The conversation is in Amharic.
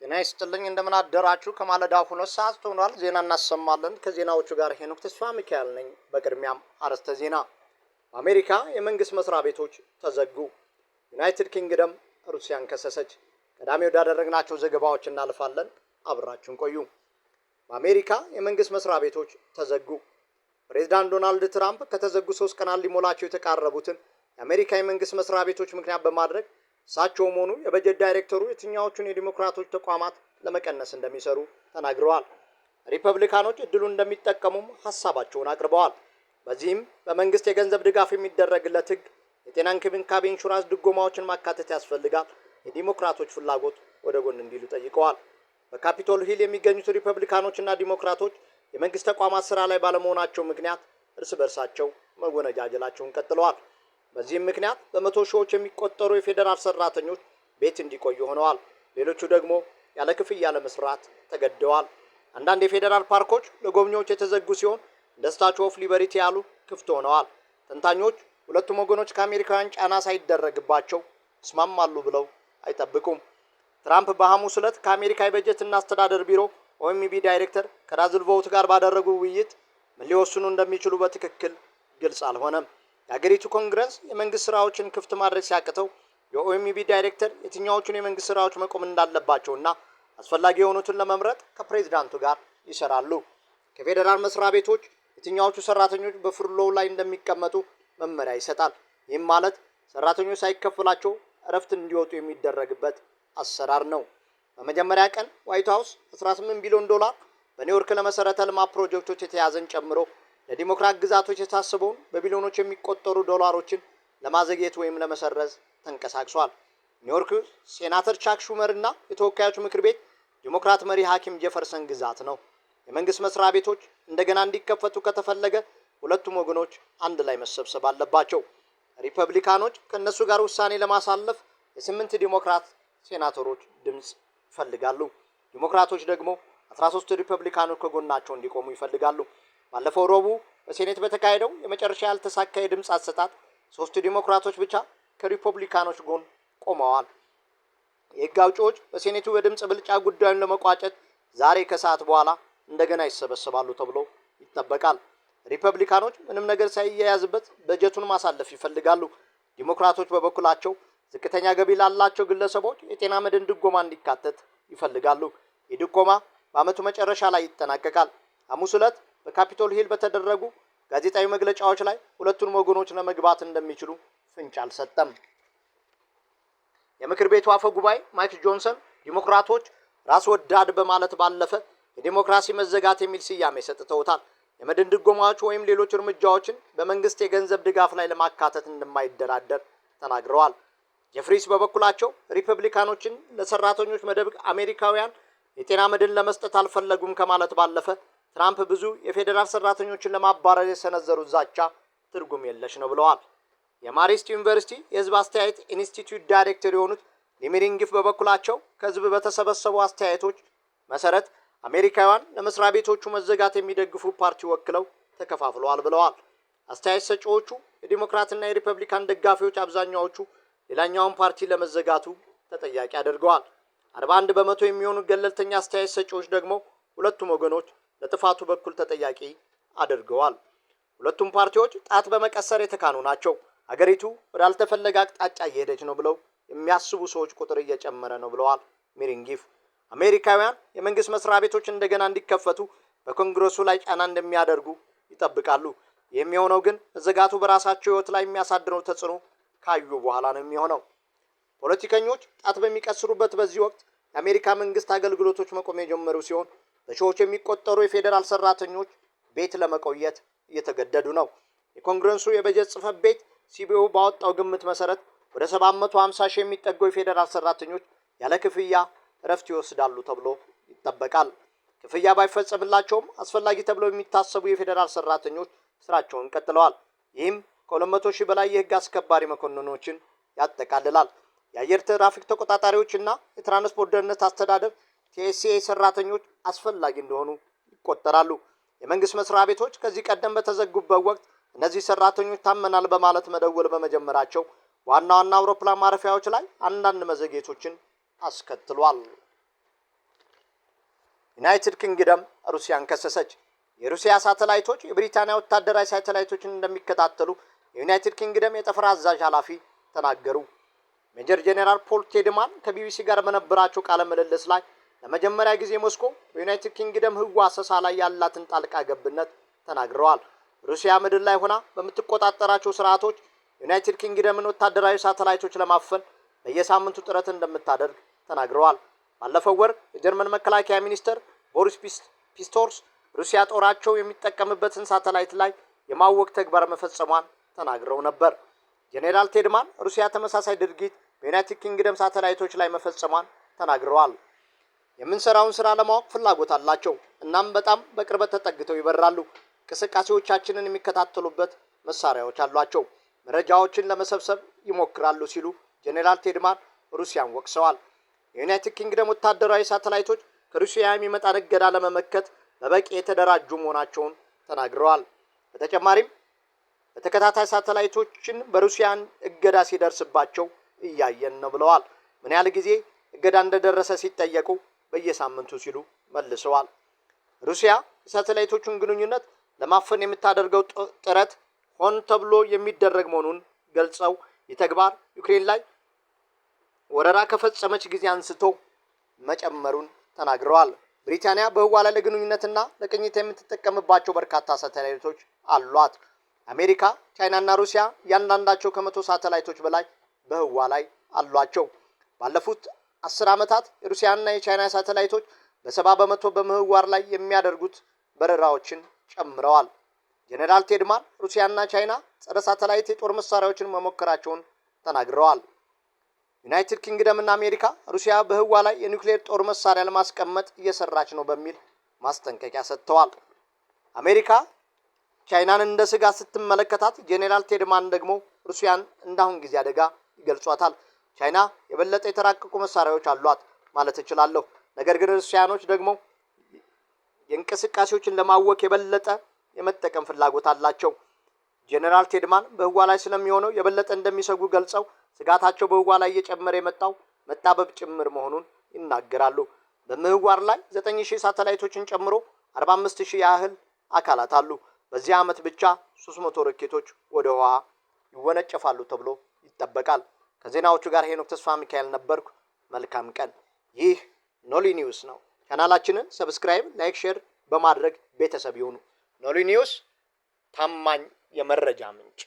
ጤና ይስጥልኝ፣ እንደምን አደራችሁ። ከማለዳው 2 ሰዓት ሆኗል። ዜና እናሰማለን። ከዜናዎቹ ጋር ሄኖክ ተስፋ ሚካኤል ነኝ። በቅድሚያም አርዕስተ ዜና። በአሜሪካ የመንግስት መስሪያ ቤቶች ተዘጉ። ዩናይትድ ኪንግደም ሩሲያን ከሰሰች። ቀዳሚ ወዳደረግናቸው ዘገባዎች እናልፋለን። አብራችሁን ቆዩ። በአሜሪካ የመንግስት መስሪያ ቤቶች ተዘጉ። ፕሬዚዳንት ዶናልድ ትራምፕ ከተዘጉ 3 ቀናት ሊሞላቸው የተቃረቡትን የአሜሪካ የመንግስት መስሪያ ቤቶች ምክንያት በማድረግ እሳቸውም ሆኑ የበጀት ዳይሬክተሩ የትኛዎቹን የዲሞክራቶች ተቋማት ለመቀነስ እንደሚሰሩ ተናግረዋል። ሪፐብሊካኖች እድሉን እንደሚጠቀሙም ሀሳባቸውን አቅርበዋል። በዚህም በመንግስት የገንዘብ ድጋፍ የሚደረግለት ህግ፣ የጤና እንክብካቤ፣ ኢንሹራንስ ድጎማዎችን ማካተት ያስፈልጋል። የዲሞክራቶች ፍላጎት ወደ ጎን እንዲሉ ጠይቀዋል። በካፒቶል ሂል የሚገኙት ሪፐብሊካኖችና ዲሞክራቶች የመንግስት ተቋማት ስራ ላይ ባለመሆናቸው ምክንያት እርስ በርሳቸው መወነጃጀላቸውን ቀጥለዋል። በዚህም ምክንያት በመቶ ሺዎች የሚቆጠሩ የፌዴራል ሰራተኞች ቤት እንዲቆዩ ሆነዋል። ሌሎቹ ደግሞ ያለ ክፍያ ለመስራት ተገደዋል። አንዳንድ የፌዴራል ፓርኮች ለጎብኚዎች የተዘጉ ሲሆን፣ እንደ Statue of Liberty ያሉ ክፍት ሆነዋል። ተንታኞች ሁለቱም ወገኖች ከአሜሪካውያን ጫና ሳይደረግባቸው ይስማማሉ ብለው አይጠብቁም። ትራምፕ በሐሙስ ዕለት ከአሜሪካ የበጀትና አስተዳደር ቢሮ OMB ዳይሬክተር ከራዝል ቮውት ጋር ባደረጉ ውይይት ምን ሊወስኑ እንደሚችሉ በትክክል ግልጽ አልሆነም። የአገሪቱ ኮንግረስ የመንግስት ስራዎችን ክፍት ማድረግ ሲያቅተው፣ የ OMB ዳይሬክተር የትኛዎቹን የመንግስት ስራዎች መቆም እንዳለባቸውና አስፈላጊ የሆኑትን ለመምረጥ ከፕሬዚዳንቱ ጋር ይሰራሉ። ከፌዴራል መስሪያ ቤቶች የትኛዎቹ ሰራተኞች በ furlough ላይ እንደሚቀመጡ መመሪያ ይሰጣል። ይህም ማለት ሰራተኞች ሳይከፈላቸው እረፍት እንዲወጡ የሚደረግበት አሰራር ነው። በመጀመሪያ ቀን ዋይት ሀውስ 18 ቢሊዮን ዶላር በኒውዮርክ ለመሰረተ ልማት ፕሮጀክቶች የተያዘን ጨምሮ ለዲሞክራት ግዛቶች የታሰበውን በቢሊዮኖች የሚቆጠሩ ዶላሮችን ለማዘግየት ወይም ለመሰረዝ ተንቀሳቅሷል። ኒውዮርክ ሴናተር ቻክ ሹመር እና የተወካዮች ምክር ቤት ዲሞክራት መሪ ሀኪም ጀፈርሰን ግዛት ነው። የመንግስት መስሪያ ቤቶች እንደገና እንዲከፈቱ ከተፈለገ ሁለቱም ወገኖች አንድ ላይ መሰብሰብ አለባቸው። ሪፐብሊካኖች ከእነሱ ጋር ውሳኔ ለማሳለፍ የስምንት ዲሞክራት ሴናተሮች ድምፅ ይፈልጋሉ። ዲሞክራቶች ደግሞ 13 ሪፐብሊካኖች ከጎናቸው እንዲቆሙ ይፈልጋሉ። ባለፈው ረቡዕ በሴኔት በተካሄደው የመጨረሻ ያልተሳካ የድምፅ አሰጣጥ ሶስት ዲሞክራቶች ብቻ ከሪፐብሊካኖች ጎን ቆመዋል። የህግ አውጪዎች በሴኔቱ በድምፅ ብልጫ ጉዳዩን ለመቋጨት ዛሬ ከሰዓት በኋላ እንደገና ይሰበሰባሉ ተብሎ ይጠበቃል። ሪፐብሊካኖች ምንም ነገር ሳይያያዝበት በጀቱን ማሳለፍ ይፈልጋሉ። ዲሞክራቶች በበኩላቸው ዝቅተኛ ገቢ ላላቸው ግለሰቦች የጤና መድን ድጎማ እንዲካተት ይፈልጋሉ። ይህ ድጎማ በዓመቱ መጨረሻ ላይ ይጠናቀቃል። ሐሙስ ዕለት በካፒቶል ሂል በተደረጉ ጋዜጣዊ መግለጫዎች ላይ ሁለቱንም ወገኖች ለመግባት እንደሚችሉ ፍንጭ አልሰጠም። የምክር ቤቱ አፈ ጉባኤ ማይክ ጆንሰን ዲሞክራቶች ራስ ወዳድ በማለት ባለፈ የዲሞክራሲ መዘጋት የሚል ስያሜ ሰጥተውታል። የመድን ድጎማዎች ወይም ሌሎች እርምጃዎችን በመንግስት የገንዘብ ድጋፍ ላይ ለማካተት እንደማይደራደር ተናግረዋል። ጀፍሪስ በበኩላቸው ሪፐብሊካኖችን ለሰራተኞች መደብ አሜሪካውያን የጤና መድን ለመስጠት አልፈለጉም ከማለት ባለፈ፣ ትራምፕ ብዙ የፌዴራል ሰራተኞችን ለማባረር የሰነዘሩት ዛቻ ትርጉም የለሽ ነው ብለዋል። የማሪስት ዩኒቨርሲቲ የህዝብ አስተያየት ኢንስቲትዩት ዳይሬክተር የሆኑት ሊሚሪንግፍ በበኩላቸው ከህዝብ በተሰበሰቡ አስተያየቶች መሰረት አሜሪካውያን ለመስሪያ ቤቶቹ መዘጋት የሚደግፉ ፓርቲ ወክለው ተከፋፍለዋል ብለዋል። አስተያየት ሰጪዎቹ የዲሞክራትና የሪፐብሊካን ደጋፊዎች አብዛኛዎቹ ሌላኛውን ፓርቲ ለመዘጋቱ ተጠያቂ አድርገዋል። 41% የሚሆኑ ገለልተኛ አስተያየት ሰጪዎች ደግሞ ሁለቱም ወገኖች ለጥፋቱ በኩል ተጠያቂ አድርገዋል። ሁለቱም ፓርቲዎች ጣት በመቀሰር የተካኑ ናቸው። አገሪቱ ወዳልተፈለገ አቅጣጫ እየሄደች ነው ብለው የሚያስቡ ሰዎች ቁጥር እየጨመረ ነው ብለዋል ሚሪንጊፍ። አሜሪካውያን የመንግስት መስሪያ ቤቶች እንደገና እንዲከፈቱ በኮንግረሱ ላይ ጫና እንደሚያደርጉ ይጠብቃሉ። የሚሆነው ግን መዘጋቱ በራሳቸው ህይወት ላይ የሚያሳድረው ተጽዕኖ ካዩ በኋላ ነው የሚሆነው። ፖለቲከኞች ጣት በሚቀስሩበት በዚህ ወቅት የአሜሪካ መንግስት አገልግሎቶች መቆም የጀመሩ ሲሆን፣ በሺዎች የሚቆጠሩ የፌዴራል ሰራተኞች ቤት ለመቆየት እየተገደዱ ነው። የኮንግረሱ የበጀት ጽሕፈት ቤት CBO ባወጣው ግምት መሰረት ወደ 750 ሺህ የሚጠጉ የፌዴራል ሰራተኞች ያለ ክፍያ እረፍት ይወስዳሉ ተብሎ ይጠበቃል። ክፍያ ባይፈጸምላቸውም አስፈላጊ ተብለው የሚታሰቡ የፌዴራል ሰራተኞች ስራቸውን ቀጥለዋል። ይህም ከ200 ሺህ በላይ የህግ አስከባሪ መኮንኖችን ያጠቃልላል። የአየር ትራፊክ ተቆጣጣሪዎች እና የትራንስፖርት ደህንነት አስተዳደር TSA ሰራተኞች አስፈላጊ እንደሆኑ ይቆጠራሉ። የመንግስት መስሪያ ቤቶች ከዚህ ቀደም በተዘጉበት ወቅት እነዚህ ሰራተኞች ታመናል በማለት መደወል በመጀመራቸው ዋና ዋና አውሮፕላን ማረፊያዎች ላይ አንዳንድ መዘግየቶችን አስከትሏል። ዩናይትድ ኪንግደም ሩሲያን ከሰሰች። የሩሲያ ሳተላይቶች የብሪታንያ ወታደራዊ ሳተላይቶችን እንደሚከታተሉ የዩናይትድ ኪንግደም የጠፈር አዛዥ ኃላፊ ተናገሩ። ሜጀር ጄኔራል ፖል ቴድማን ከቢቢሲ ጋር በነበራቸው ቃለ ምልልስ ላይ ለመጀመሪያ ጊዜ ሞስኮ በዩናይትድ ኪንግደም ህዋ አሰሳ ላይ ያላትን ጣልቃ ገብነት ተናግረዋል። ሩሲያ ምድር ላይ ሆና በምትቆጣጠራቸው ስርዓቶች ዩናይትድ ኪንግደምን ወታደራዊ ሳተላይቶች ለማፈን በየሳምንቱ ጥረት እንደምታደርግ ተናግረዋል። ባለፈው ወር የጀርመን መከላከያ ሚኒስትር ቦሪስ ፒስቶርስ ሩሲያ ጦራቸው የሚጠቀምበትን ሳተላይት ላይ የማወክ ተግባር መፈጸሟን ተናግረው ነበር። ጄኔራል ቴድማን ሩሲያ ተመሳሳይ ድርጊት በዩናይትድ ኪንግደም ሳተላይቶች ላይ መፈጸሟን ተናግረዋል። የምንሰራውን ስራ ለማወቅ ፍላጎት አላቸው፣ እናም በጣም በቅርበት ተጠግተው ይበራሉ። እንቅስቃሴዎቻችንን የሚከታተሉበት መሳሪያዎች አሏቸው። መረጃዎችን ለመሰብሰብ ይሞክራሉ ሲሉ ጄኔራል ቴድማን ሩሲያን ወቅሰዋል። የዩናይትድ ኪንግደም ወታደራዊ ሳተላይቶች ከሩሲያ የሚመጣ እገዳ ለመመከት በበቂ የተደራጁ መሆናቸውን ተናግረዋል። በተጨማሪም በተከታታይ ሳተላይቶችን በሩሲያን እገዳ ሲደርስባቸው እያየን ነው ብለዋል። ምን ያህል ጊዜ እገዳ እንደደረሰ ሲጠየቁ በየሳምንቱ ሲሉ መልሰዋል። ሩሲያ የሳተላይቶቹን ግንኙነት ለማፈን የምታደርገው ጥረት ሆን ተብሎ የሚደረግ መሆኑን ገልጸው ይህ ተግባር ዩክሬን ላይ ወረራ ከፈጸመች ጊዜ አንስቶ መጨመሩን ተናግረዋል። ብሪታንያ በህዋ ላይ ለግንኙነትና ለቅኝት የምትጠቀምባቸው በርካታ ሳተላይቶች አሏት። አሜሪካ፣ ቻይናና ሩሲያ እያንዳንዳቸው ከ100 ሳተላይቶች በላይ በህዋ ላይ አሏቸው። ባለፉት 10 ዓመታት የሩሲያና የቻይና ሳተላይቶች በ70% በምህዋር ላይ የሚያደርጉት በረራዎችን ጨምረዋል። ጄኔራል ቴድማን ሩሲያና ቻይና ጸረ ሳተላይት የጦር መሳሪያዎችን መሞከራቸውን ተናግረዋል። ዩናይትድ ኪንግደም እና አሜሪካ ሩሲያ በህዋ ላይ የኒውክሌር ጦር መሳሪያ ለማስቀመጥ እየሰራች ነው በሚል ማስጠንቀቂያ ሰጥተዋል። አሜሪካ ቻይናን እንደ ስጋት ስትመለከታት፣ ጄኔራል ቴድማን ደግሞ ሩሲያን እንዳሁን ጊዜ አደጋ ይገልጿታል። ቻይና የበለጠ የተራቀቁ መሳሪያዎች አሏት ማለት እችላለሁ። ነገር ግን ሩሲያኖች ደግሞ የእንቅስቃሴዎችን ለማወክ የበለጠ የመጠቀም ፍላጎት አላቸው። ጄኔራል ቴድማን በህዋ ላይ ስለሚሆነው የበለጠ እንደሚሰጉ ገልጸው ስጋታቸው በህዋ ላይ እየጨመረ የመጣው መጣበብ ጭምር መሆኑን ይናገራሉ። በምህዋር ላይ 9000 ሳተላይቶችን ጨምሮ 45,000 ያህል አካላት አሉ። በዚህ ዓመት ብቻ 300 ሮኬቶች ወደ ህዋ ይወነጨፋሉ ተብሎ ይጠበቃል። ከዜናዎቹ ጋር ሄኖክ ተስፋ ሚካኤል ነበርኩ። መልካም ቀን። ይህ ኖሊ ኒውስ ነው። ቻናላችንን subscribe፣ like፣ share በማድረግ ቤተሰብ ይሁኑ። ኖሊ ኒውስ ታማኝ የመረጃ ምንጭ።